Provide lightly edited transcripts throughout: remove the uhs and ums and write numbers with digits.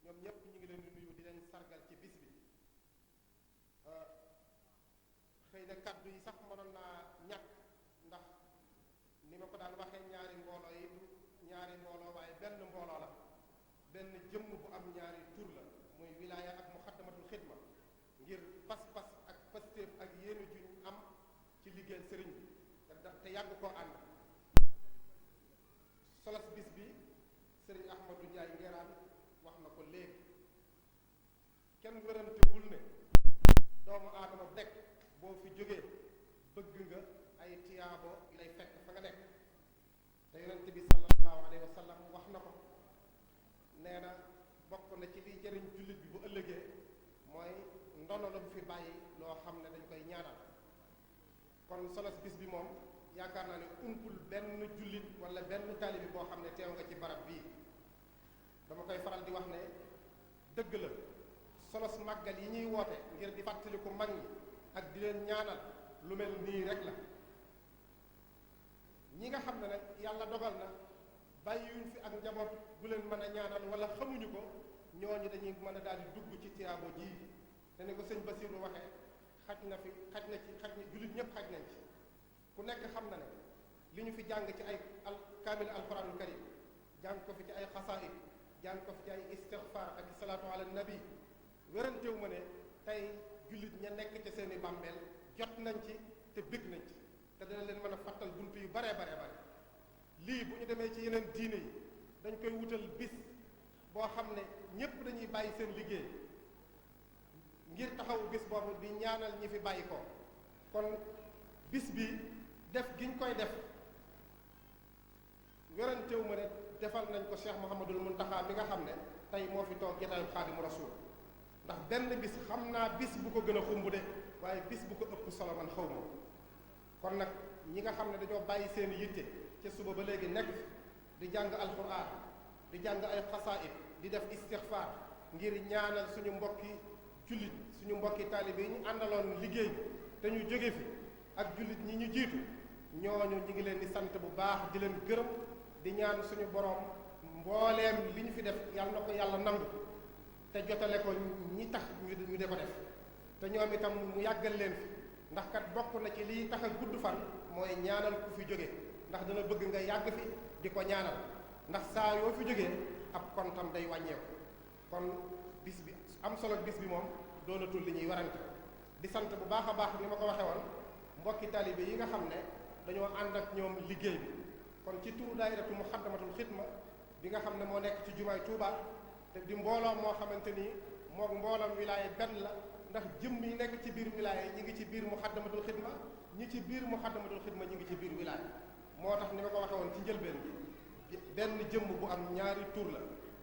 ñoom ñëpp ñu ngi leen di nuyu di leen sargal ci bis bi xëy na kaddu yi sax mënoon naa ñàkk ndax ni ma ko daan waxee ñaari mbooloo yi du ñaari mbooloo waaye benn mbooloo la benn jëmm bu am ñaari tur la muy wilaaya ak muxaddamatul xidma ngir pas-pas ak pastéef ak yéene juñ am ci liggéeyal sëriñ bi te yàgg koo ànd solos bis bi sëriñ Ahmadou Ndiaye Nguerane wax na ko léegi kenn wërantewul ne doomu aadama dekk boo fi jógee bëgg nga ay tiyaabo lay fekk fa nga nekk te yonent bi sallallahu alayhi wa sallam wax na ko nee na bokk na ci liy jëriñ jullit bi bu ëllëgee mooy ndono la bu fi bàyyi loo xam ne dañ koy ñaanal kon solos bis bi moom yaakaar naa ne umpul benn jullit wala benn taalibi boo xam ne teew nga ci barab bii dama koy faral di wax ne dëgg la solos màggal yi ñuy woote ngir di fàttaliku mag ñi ak di leen ñaanal lu mel nii rek la ñi nga xam ne nag yàlla dogal na bàyyiwuñ fi ak njaboot bu leen mën a ñaanal wala xamuñu ko ñooñu dañuy mën a daal di dugg ci tiyaabo ji te ne ko sëñ Basiru waxee xaj na jullit ñëpp xaj nañ ci ku nekk xam na ne li ñu fi jàng ci ay kaamil alquranul karim jàng ko fi ci ay xasaid jàng ko fi ci ay istixfar ak salaatu ala nabi wérantewu ma ne tey jullit ña nekk ca seeni bàmbeel jot nañ ci te bëgg nañ ci te dana leen mën a fàttal bunt yu baree bare lii bu ñu demee ci yeneen diine yi dañ koy wutal bis boo xam ne ñépp dañuy bàyyi seen liggéey ngir taxawu bis boobu di ñaanal ñi fi bàyyi ko kon bis bi def giñ koy def wérantewu ma ne defal nañ ko Cheikh Mouhamadul Muntaxa mi nga xam ne tey moo fi toog jotaayu Xaadimu Rasuul ndax benn bis xam naa bis bu ko gën a xumb de waaye bis bu ko ëpp solo man xaw ma kon nag ñi nga xam ne dañoo bàyyi seen yitte ca suba ba léegi nekk di jàng alquran di jàng ay xasaid di def istixfaar ngir ñaanal suñu mbokki jullit suñu mbokki taalibe yi ñu àndaloon liggéey bi te ñu jóge fi ak jullit ñi ñu jiitu ñooñu ñu ngi leen di sant bu baax di leen gërëm di ñaan suñu borom mbooleem li ñu fi def yàlla na ko yàlla nangu te jotale ko ñi tax ñu de ko def te ñoom itam mu yàggal leen fi ndax kat bokk na ci liy tax a gudd fan mooy ñaanal ku fi jóge ndax dana bëgg nga yàgg fi di ko ñaanal ndax saa yoo fi jógee ab kontam day wàññeeku kon bis bi am solo bis bi moom doonatul li ñuy warante di sant bu baax a baax ni ma ko waxee woon mbokki taalibe yi nga xam ne dañoo ànd ak ñoom liggéey bi kon ci turu daayiratu muxaddamatul xidma bi nga xam ne moo nekk ci jumaay Touba te di mbooloo moo xamante ni mook mbooloom wilaaya benn la ndax jëmm yi nekk ci biir wilaaya ñi ngi ci biir muxaddamatul xidma ñi ci biir muxaddamatul xidma ñi ngi ci biir wilaaya moo tax ni ma ko waxee woon ci njëlbeen bi benn jëmm bu am ñaari tur la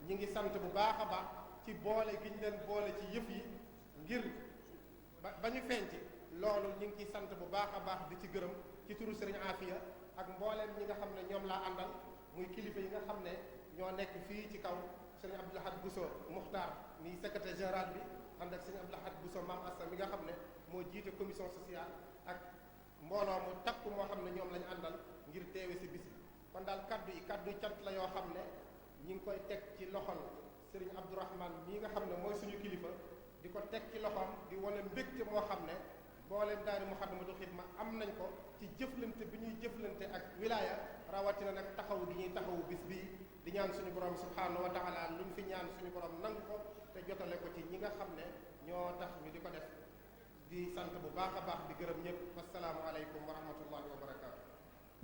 ñi ngi sant bu baax a baax ci boole gi ñu leen boole ci yëf yi ngir ba ñu feeñ ci loolu ñu ngi ciy sant bu baax a baax di ci gërëm ci turu Serigne Afia ak mbooleem ñi nga xam ne ñoom laa àndal muy kilifa yi nga xam ne ñoo nekk fii ci kaw Serigne Abdou Lahad Bousso Muxtaar mi secrétaire général bi ànd ak Serigne Abdou Lahad Bousso Mam Assa mi nga xam ne moo jiite commission sociale ak mbooloo mu takku moo xam ne ñoom lañu àndal ngir teewe si bis bi kon daal kaddu yi cant la yoo xam ne ñi ngi koy teg ci loxol Serigne Abdourahmane mii nga xam ne mooy suñu kilifa di ko teg ci loxoom di wane mbégte moo xam ne booleen daari muxaddamatul xidma am nañ ko ci jëflante bi ñuy jëflante ak wilaaya rawatina nag taxawu gi ñuy taxawu bis bii di ñaan suñu borom subhanahu wa taala luñ fi ñaan suñu borom nangu ko te jotale ko ci ñi nga xam ne ñoo tax ñu di ko def di sant bu baax a baax di gërëm ñëpp wasalaamu aleykum wa rahmatullahi wa barakaatu